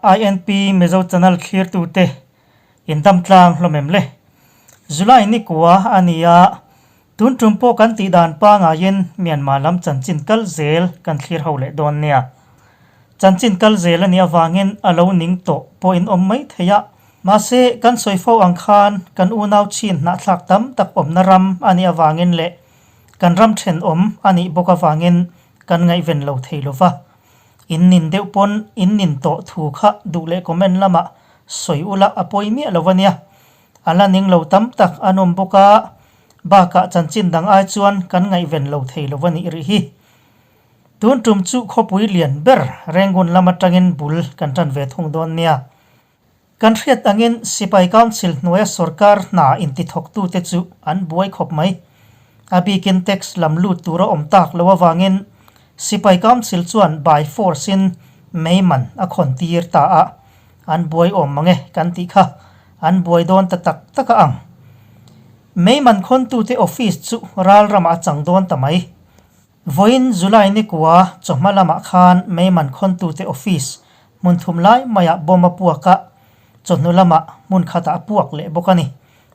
INP Mizo Channel thlirtute in dam tlang hlawm em le? July ni kua a ni a, tun tum pawh kan tih dan pangaiin Myanmar lam chanchin kal zel kan thlir ho leh dawn nia. Chanchin kal zel a nih avangin a lo ning tawh pawh in awm mai thei a, mahse kan sawi fo ang khan kan unau chin hnahthlak tam tak awmna ram a nih avangin leh kan ram thenawm a nih bawk avangin kan ngaihven lo thei lo va. In nin deuh pawn in nin tawh thu kha duh leh comment lamah sawi ula a pawi miah lo ania. A la ning lo tam tak an awm bawk a, bakah chanchin dang ai chuan kan ngaihven lo thei lo anih rih hi. Tun tum chu khawpui lian ber Rangoon lam atangin bul kan tan ve thung dawn nia. Kan hriat angin Sipai Council hnuaia sorkar hna intithawktute chu an buai khawp mai. A bikin tax lam lut tura awm tak lo avangin Sipai Council chuan by force-in mei man a khawn tir ta a, an buai awm mang e kan tih kha an buai dawn ta tak tak a ang. Mei man khawntute office chu ral ramah a chang dawn ta mai. Vawiin July nikua chawhma lamah khan mei man khawntute office hmun thum lai maiah bomb a puak a, chawhnu lamah hmun khatah a puak leh bawk a ni.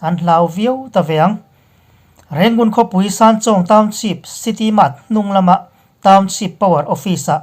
An hlau viau ta ve ang. Rangoon khawpui Sanchawng Township City Mart hnung lama Township Power Office-ah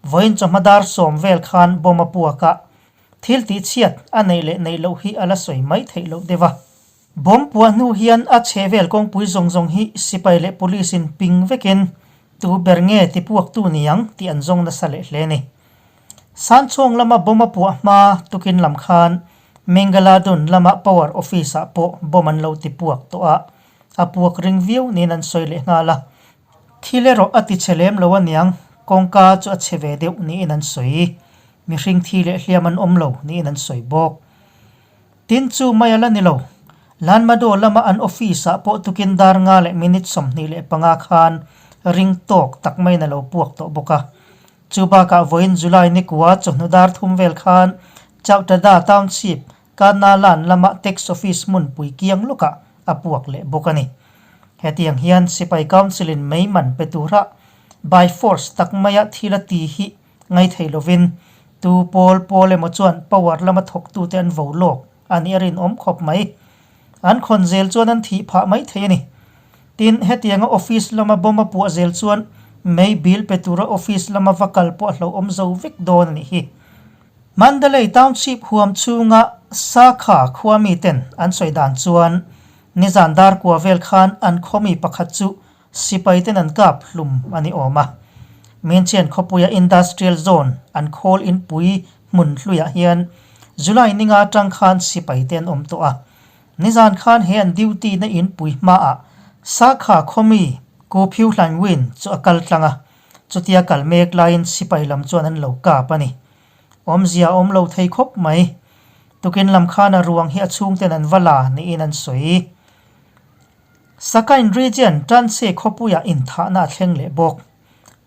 vawiin chawhma dar sawm vel khan bomb a puak a, thil tihchhiat a neih leh neih loh hi a la sawi mai theih loh deuh a. Bomb puah hnu hian a chhe vel kawngpui zawng zawng hi sipai leh police in ping vekin tu ber nge ti puaktu ni ang tih an zawng nasa leh hle ni. Sanchawng lama bomb a puah hma tukin lam khan Mingaladun lama power office ah pawh bomb an lo ti puak tawh a, a puak ring viau niin an sawi leh nghal a. Thil erawh a ti chhe lem lo aniang, kawngka chu a chhe ve deuh niin an sawi. Mihring thi leh hliam an awm lo niin an sawi bawk. Tin chu mai a la ni lo. Lanmado lama an office ah pawh tukin dar nga leh minute 25 khan ring tawk tak maiin a lo puak tawh bawk a. Chu bakah vawiin July nikua chawhnu dar thum vel khan Chauhtada Township, Kanalan lama Tax Office hmunpui kiang lawkah a puak leh bawk a ni. Hetiang hian Sipai Council in mei man pe tura by force tak maia thil a ti hi Ngaithei lovin tu pawl pawl emaw chuan power lama thawktute an vo lawk a nih a rinawm khawp mai. An khawn zel chuan an thih phah mai thei a ni. Tin, hetianga office lama bomb a puah zel chuan mei bill pe tura office lama va kal pawh a hlauhawm zo vek dawn a nih hi. Mandalay Township huam chhunga Sakha khua miten an sawi dan chuan nizan dar kua vel khan an khawmi pakhat chu Sipai ten an kap hlum a ni awm a. Menchian khawpuia Industrial Zone an khawl inpui hmun hluiah hian July ninga atang khan sipai te an awm tawh a. Nizan khan he an duty na inpui hmaah Sakha khawmi Ku Phiu Hlaing Win chu a kal tlang a, chutia kal mek laiin sipai lam chuan an lo kap a ni. Awmzia a awm lo thei khawp mai. Tukin lam khan a ruang hi a chhungten an va la niin an sawi. Sakain Region Tanse khawpuia inthahna a thleng leh bawk.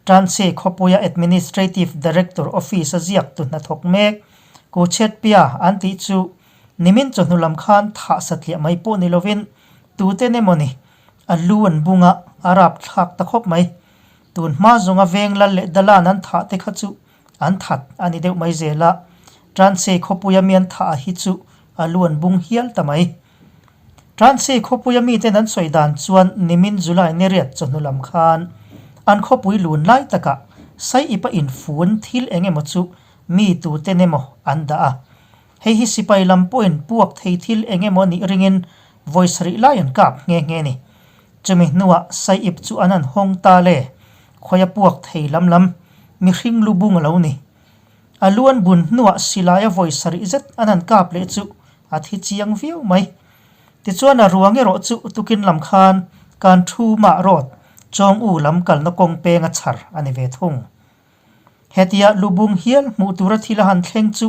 Tanse khawpuia Administrative Director Office a ziak tu hnathawk mek Ku Chetpia an tih chu nimin chawhnu lam khan thah satliah mai pawh ni lovin tuten emawni a lu an bung a, a rapthlak ta khawp mai. Tun hma zawnga veng lal leh dalan an thah te kha chu an that a ni deuh mai zel a, Tanse khawpuia mi an thah hi chu a lu an bung hial ta mai. Transi khawpuia miten an sawi dan chuan nimin July ni riat chawhnu lam khan an khawpui lun lai takah Saiipa infun thil eng emaw chu mi tuten emaw an dah a. Hei hi sipai lam pawhin puak thei thil eng emaw nih ringin vawi sarih lai an kap nghe nghe ni. Chumi hnuah Saiip chu an han hawng ta le, khawia puak thei lam lam mihring lu bung a lo ni. A lu an bun hnuah silaia vawi sarih zet an han kap leh chu a thi chiang viau mai. Tichuan a ruang erawh chu tukin lam khan kan thu mah rawt Chawng U lam kalna kawng peng a chhar a ni ve thung. Hetia lubung hial hmuh tura thil a han thleng chu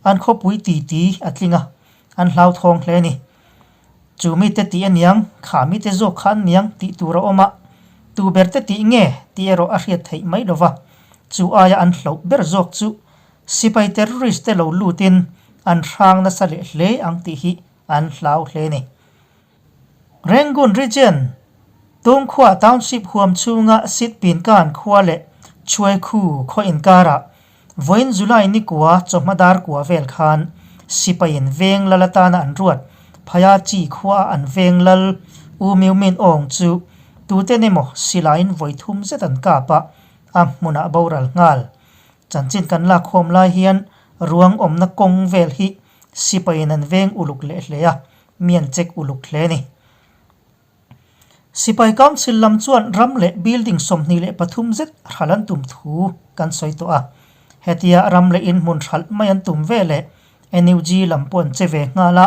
an khawpui ti ti a tling a, an hlauthawng hle a ni. Chu mite tih a niang, kha mite zawk kha an niang tih tur a awm a, tu ber te tih nge tih erawh a hriat theih mai lo va, chu aia an hloh ber zawk chu sipai terrorist te lo lutin an hrang nasa leh hle ang tih hi an hlau hle ni. Rangoon Region, Tungkhua Township huam chhunga Sitpinkan khua leh Chuaikhu khaw inkarah. Vawiin July ni kua chawhma dar kua vel khan sipaiin veng lal atana an ruat Phaya Chi khua an veng lal U Myo Min Aung chu tuten emaw silaiin vawi thum zet an kap a, a hmunah boral nghal. Chanchin kan lak khawm lai hian ruang awmna kawng vel hi sipaiin an veng uluk leh hle a, mi an check uluk hle a ni. Sipai Council lam chuan ram leh building 23 zet hralh an tum thu kan sawi tawh a. Hetia ram leh in hmun hralh mai an tum ve leh NUG lam pawh an che ve nghal a.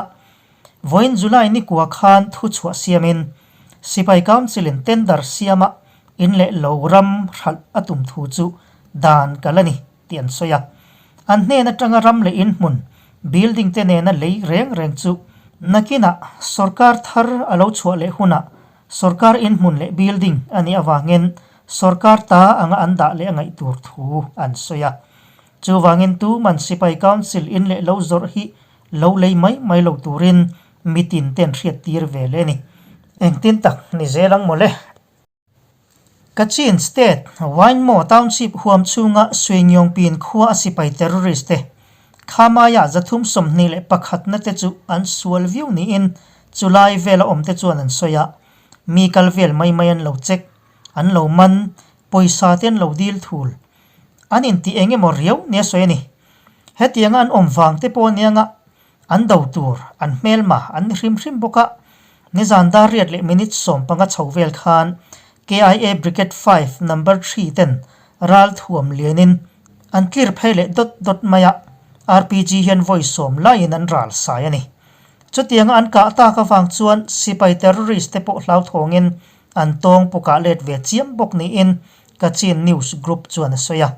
Vawiin July ni kua khan thu chhuah siamin Sipai Council in tender siama in leh lo ram hralh a tum thu chu dan kal a ni tih an sawi a. An hnen atanga ram leh in hmun, building te nena lei reng reng chu nakinah sorkar thar a lo chhuah leh hunah sorkar in hmun leh building a nih avangin sorkar ta anga an dah leh a ngaih tur thu an sawi a. Chuvangin tuman Sipai Council in leh lo zawrh hi lo lei mai mai lo turin mitin ten hriat tir ve leh a ni. Engtin tak ni zel ang mawle? Kachin State, Waingmaw Township huam chhunga Suinyongpin khua a sipai terrorist te Khamaiah 321 na te chu an sual viau niin chulai vela awm te chuan an sawi a, mi kal vel mai mai an lo check, an lo man, pawisa te an lo dil thul. An intih eng emaw riau nia sawi a ni. Hetianga an awm vang te pawh anianga An do tur, an hmelma an ni hrim hrim bawk a. Nizan dar riat leh minute 15 chho vel khan KIA Brigade 5 Number 3 ten ral thuam lianin an tlir phei leh dawt dawt mai a, RPG hian vawi sawm laiin an ral sai a ni. Chutianga an kah tak avang chuan sipai terrorist te pawh hlauthawngin an tawng pukah let ve chiam bawk niin Kachin News Group chuan a sawi a,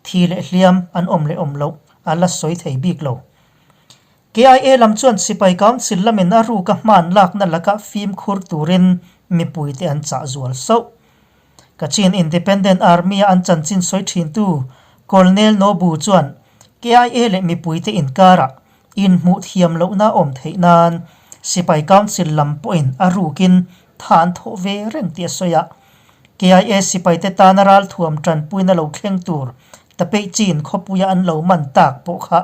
thi leh hliam an awm leh awm loh a la sawi thei bik lo. KIA lam chuan Sipai Council lamin a ruka hman lakna laka fimkhur turin mipuite an chah zual sauh. Kachin Independent Army-a an chanchin sawi thintu Colonel Nobu chuan KIA leh mipuite inkarah inhmuh thiam lohna awm theih nan Sipai Council lam pawhin a rukin tha an thawh ve reng tih a sawi a. KIA sipaite tana ralthuam tanpuina lo thleng tur Tapeih chin khawpuia an lo man tak pawh kha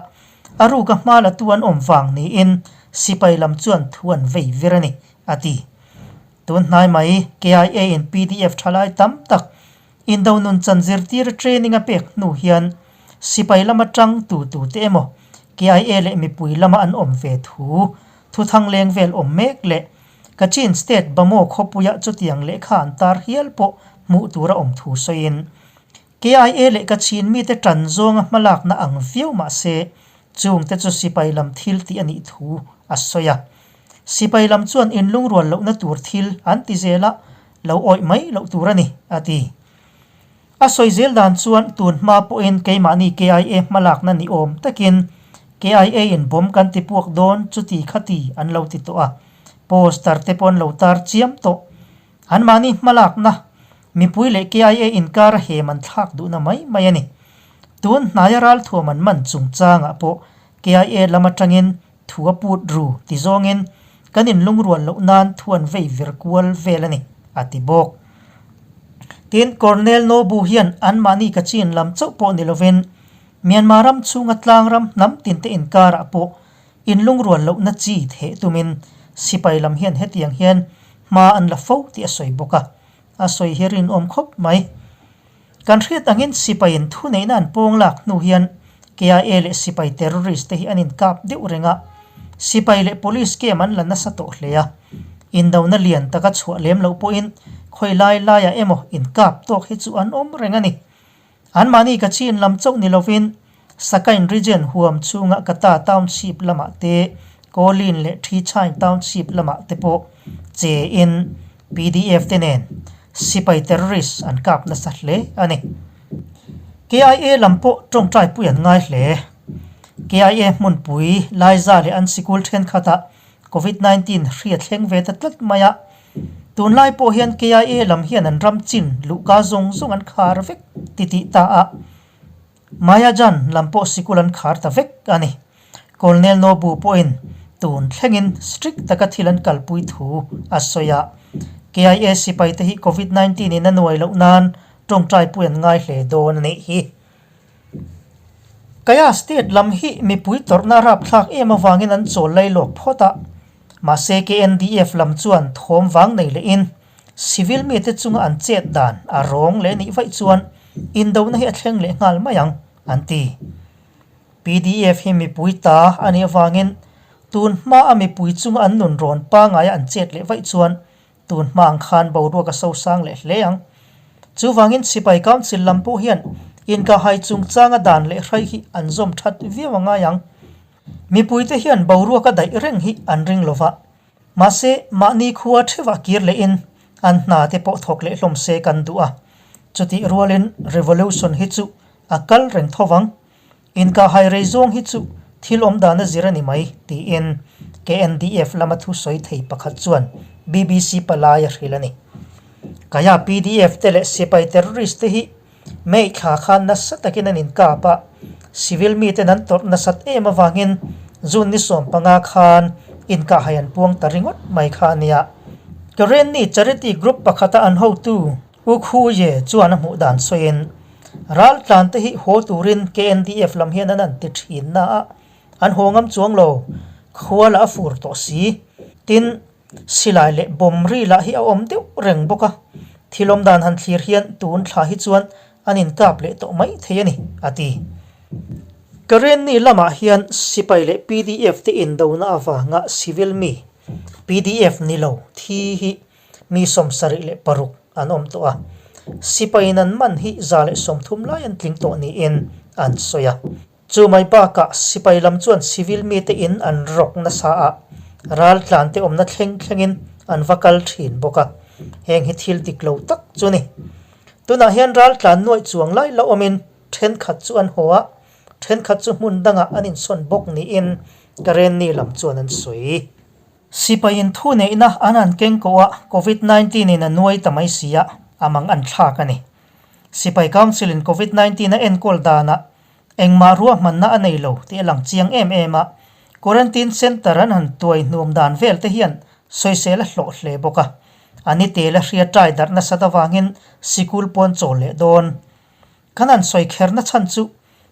a ruka hma la tu an awm vang niin sipai lam chuan thu an vei vir a ni, a ti. Tun hnai mai KIA in PDF thalai tam tak indo nun chan zirtir training a pek hnu hian sipai lama tang tu tute emaw KIA leh mipui lama an awm ve thu thuthang leng vel awm mek leh Kachin State Bamaw khawpuia chutiang lehkha an tar hial pawh hmuh tur a awm thu sawiin KIA leh Kachin mite tan zawnga hmalakna ang viau mah se chungte chu sipai lam thil tih a nih thu a sawi a. Sipai lam chuan inlungrual lohna tur thil an ti zel a, lo awih mai loh tur a ni, a ti. A sawi zel dan chuan tun hma pawhin keimahni KIA hmalakna ni awm takin KIA in bomb kan ti puak dawn chuti khati an lo ti tawh a, poster te pawh an lo tar chiam tawh. Anmahni hmalakna mipui leh KIA inkar a hem an thlak duhna mai mai a ni. Tun hnaia ralthuam an man chungchangah pawh KIA lam atangin thu a put ru ti zawngin kan inlungrual loh nan thu an vei vir kual vel a ni, a ti bawk. Tin, Colonel Nobu hian anmahni Kachin lam chauh pawh ni lovin Myanmar ram chhunga tlang ram hnam tinte inkarah pawh inlungrual lohna chi theh tumin sipai lam hian hetiang hian hma an la fo tih a sawi bawk a, a sawi hi rinawm khawp mai. Kan hriat angin sipaiin thuneihna an pawng lak hnu hian KIA leh sipai terrorist te hi an inkap deuh reng a, sipai leh police camp an la nasa tawh hle a, indona lian taka chhuah lem loh pawhin khawi lai laiah emaw inkap tawk hi chu an awm reng a ni. Anmahni Kachin lam chauh ni lovin Sakain Region huam chhunga Kata Township lamah te, Kawlin leh Thichain Township lamah te pawh che in PDF te nen sipai terrorist an kap nasa hle a ni. KIA lam pawh tawngtai pui an ngai hle. KIA hmunpui Laiza leh an sikul thenkhatah Covid 19 hria thleng ve ta tlat mai a. Tunlai pawh hian KIA lam hian an ram chin luhka zawng zawng an khar vek ti tih ta a, Mayajan lam pawh sikul an khar ta vek a ni. Colonel Nobu pawhin tun thlengin strict taka thil an kalpui thu a sawi a, KIA sipaite hi Covid 19 in a nuai loh nan tawngtai pui an ngai hle dawn a nih hi. Kaya State lam hi mipui tawrhna rapthlak em avangin an chawl lailawk phawt a, mahse KNDF lam chuan thawm vang nei lehin civil mite chunga an chet dan a rawng leh nih vaih chuan indona hi a thleng leh nghal mai ang, an ti. Pdf hi mipui ta a nih avangin tun hmaa mipui chunga an nun rawn pangaia an chet leh vaih chuan Tun hma ang khan boruak a sosang leh hle ang. Chuvangin Sipai Council lam pawh hian inkahhai chungchanga dan leh hrai hi an zawm that viau a ngai ang. Mipuite hian boruak a daih reng hi an ring lo va. Mahse, mahni khua theuhah kir lehin an hna te pawh thawk leh hlawm se kan duh a. Chutih rualin revolution hi chu a kal reng tho vang. Inkahhai rei zawng hi chu thil awm dan a zir a ni mai, tiin KNDF lama thusawi thei pakhat chuan BBC palai a hrilh a ni. Kaya pdf te leh sipai terrorist te hi May thla khan nasa takin an inkap a, civil miten an tawrh nasat em avangin June ni 15 khan inkahhai an puang ta ringawt mai kha a nia. Karenni Charity Group pakhata an hotu U Khu Ye chuan a hmuh dan sawiin, Raltlan te hi haw turin KNDF lam hian an an ti thin na a, an haw ngam chuang lo, khua lah a fur tawh si. Tin, silai leh bomb ri lah hi a awm deuh reng bawk a, thil awm dan han thlir hian tun thla hi chuan an inkap leh tawh mai thei a ni, a ti. Karenni lamah hian sipai leh pdf te indona avanga civil mi, pdf ni lo, thi hi Mi 76 an awm tawh a, sipaiin an man hi 130 lai an tling tawh niin an sawi a. Chu mai bakah sipai lam chuan civil mite in an rawk nasa a, raltlante awmna thleng thlengin an va kal thin bawk a, heng hi thil dik lo tak chu a ni. Tunah hian raltlan nuaih chuang lai la awmin thenkhat chu an haw a, thenkhat chu hmun dangah an insawn bawk niin Karenni lam chuan an sawi. Sipaiin thu neihna an han keng koh a, Covid 19 in a nuai ta mai si a, a mang an thlak a ni. Sipai Council in Covid 19 a enkawl danah engmah ruahmanna a nei lo tih a lang chiang em em a, Quarantine Centre an han tuai hnuam dan vel te hian sawisel a hlawh hle bawk a, a ni tel a hria ṭai darh nasat avangin sikul pawn chawl leh dawn. Kan han sawi kherna chhan chu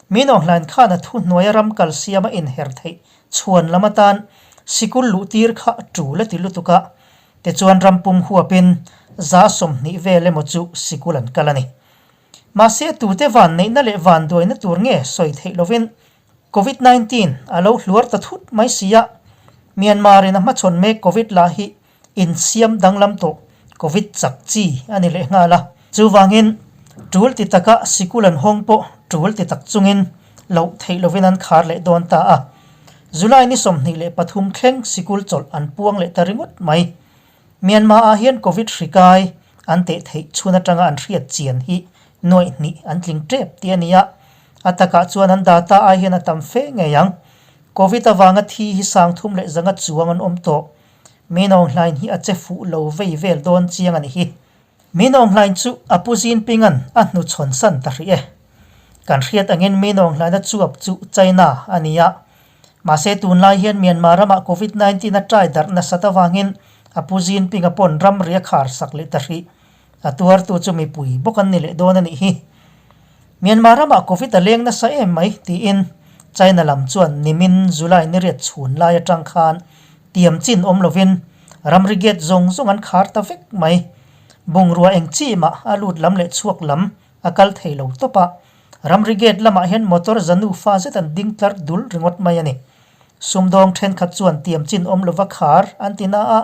Min Aung khan a thu hnuaia ram kal siama inher theih chhuan lam atan sikul luh tir kha tul a ti lutuk a, tichuan ram pum huapin 20% vel emaw chu sikul an kal a ni. Mahse tute van neihna leh van duaina tur nge sawi theih lovin Covid 19 a lo hluar ta thut mai si a, Myanmar in a hmachhawn mek Covid lah hi insiam danglam tawh Covid chak chi a ni leh nghal a. Chuvangin, tul ti taka sikul an hawng pawh tul ti tak chungin loh theih lovin an khar leh dawn ta a. July ni 23 thleng sikul chawlh an puang leh ta ringawt mai. Myanmar ah hian Covid hri kai an teh theih chhun atanga an hriat chian hi nuaih hnih an tling tep tih a ni a, a takah chuan an data ai hian a tam fe ngei ang. Covid avanga thi hi 3100 chuang an awm tawh. Min Aung Hlaing hi a che fuh lo vei vel dawn chiang a ni hi. Min Aung Hlaing chu a pu Jinping-a'n a hnuchhawn san ta hrih e. Kan hriat angin Min Aung Hlaina chuap chu China a ni a. Mahse tunlai hian Myanmar ramah Covid 19 a ṭai darh nasat avangin a pu Jinping-a pawn ramri a khar sak leh ta hrih. A tuartu chu mipui bawk an ni leh dawn a nih hi. Myanmar ramah Covid a leng nasa em mai tiin China lam chuan nimin July ni riat chhun lai atang khan tiam chin awm lovin ramri gate zawng zawng an khar ta vek mai. Bungrua eng chi mah a lut lam leh chhuak lam a kal thei lo tawp a, ramri gate lamah hian motor za nufa zet an ding tlar dul ringawt mai a ni. Sumdawng thenkhat chuan tiam chin awm lova khar an ti na a,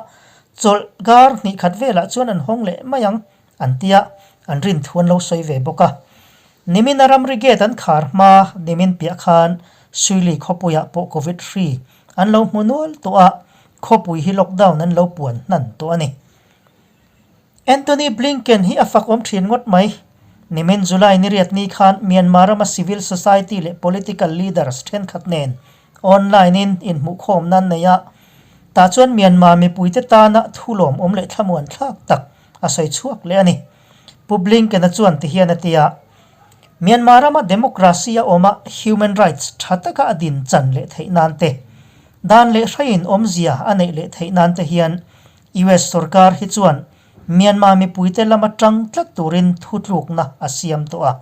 chawlh kar hnih khat velah chuan an hawng leh mai ang an ti a, an rin thu an lo sawi ve bawk a. Nimin a ramri gate an khar hma nimin piah khan Suili khawpuiah pawh Covid hri an lo hmu nual tawh a, khawpui hi lockdown an lo puan hnan tawh a ni. Antony Blinken hi a fak awm thin ngawt mai. Nimin July ni riat ni khan Myanmar rama civil society leh political leaders thenkhat nen online in inhmuhkhawmna an nei a, tah chuan Myanmar mipuite tana thu lawmawm leh thlamuan thlak tak a sawi chhuak leh a ni. Pu Blinken-a chuan ti hian a ti a, Myanmar rama democracy a awm a, human rights tha taka a din chan leh theih nan te, dan leh hraiin awmzia a neih leh theih nan te hian US sorkar hi chuan Myanmar mipuite lama tang tlat turin thutlukna a siam tawh a.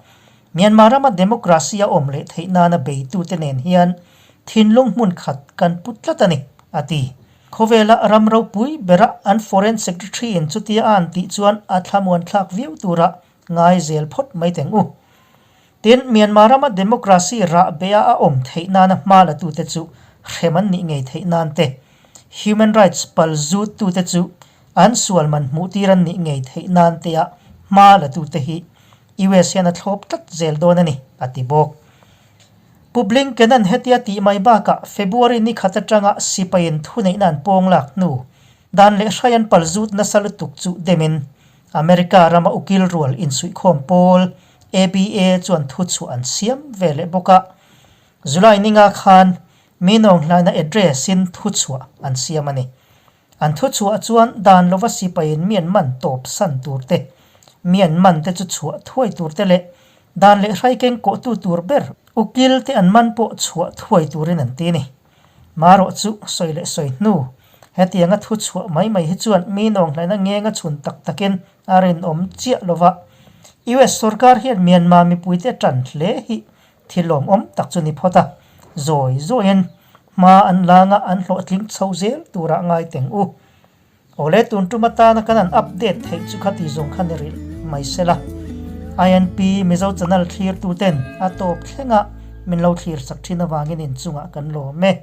Myanmar rama democracy a awm leh theih nana beitute nen hian thinlung hmun khat kan pu tlat a ni, a ti. Khawvela ram ropui bera an Foreign Secretary in chutia a an tih chuan a thlamuan thlak viau tura ngai zel phawt mai teng u. Tin, Myanmar rama democracy rah beia a awm theih nana hma latute chu hrem an nih ngei theih nan te, human rights pal zuttute chu an sual man hmuh tir an nih ngei theih nan tea hma latute hi US hian a thlawp tlat zel dawn a ni, a ti bawk. Pu Blinken-a'n hetia tih mai bakah February ni khat atanga sipaiin thuneihna an pawng lak hnu dan leh hrai an pal zut nasa lutuk chu demin America rama ukil rual insuihkhawm pawl ABA chuan thuchhuah an siam ve leh bawk a. July ninga khan Minawnghlaina address-in thuchhuah an siam a ni. An thuchhuah chuan dan lova sipaiin mi an man tawp san tur te, mi an man te chu chhuah thuai tur te leh dan leh hrai keng kawhtu tur ber ukil te an man pawh chhuah thuai turin an ti a ni. Marawh chu sawi leh sawi hnu, hetianga thuchhuah mai mai hi chuan mi nawnghlaina ngenga chhun tak takin a rinawm chiah lova. US sorkar hian Myanmar mipuite tan hle hi Thil lawmawm tak chu ni phawt a, zawi zawiin hma an lang a, an hlawhtling chho zel turah ngai teng u. Awle tun tum atana kan han update theih chu khati zawng kha ni rih mai sela. INP Mizo channel thlir tuten a tawp thlenga min lo thlir sak thin avangin inchungah kan lawm e.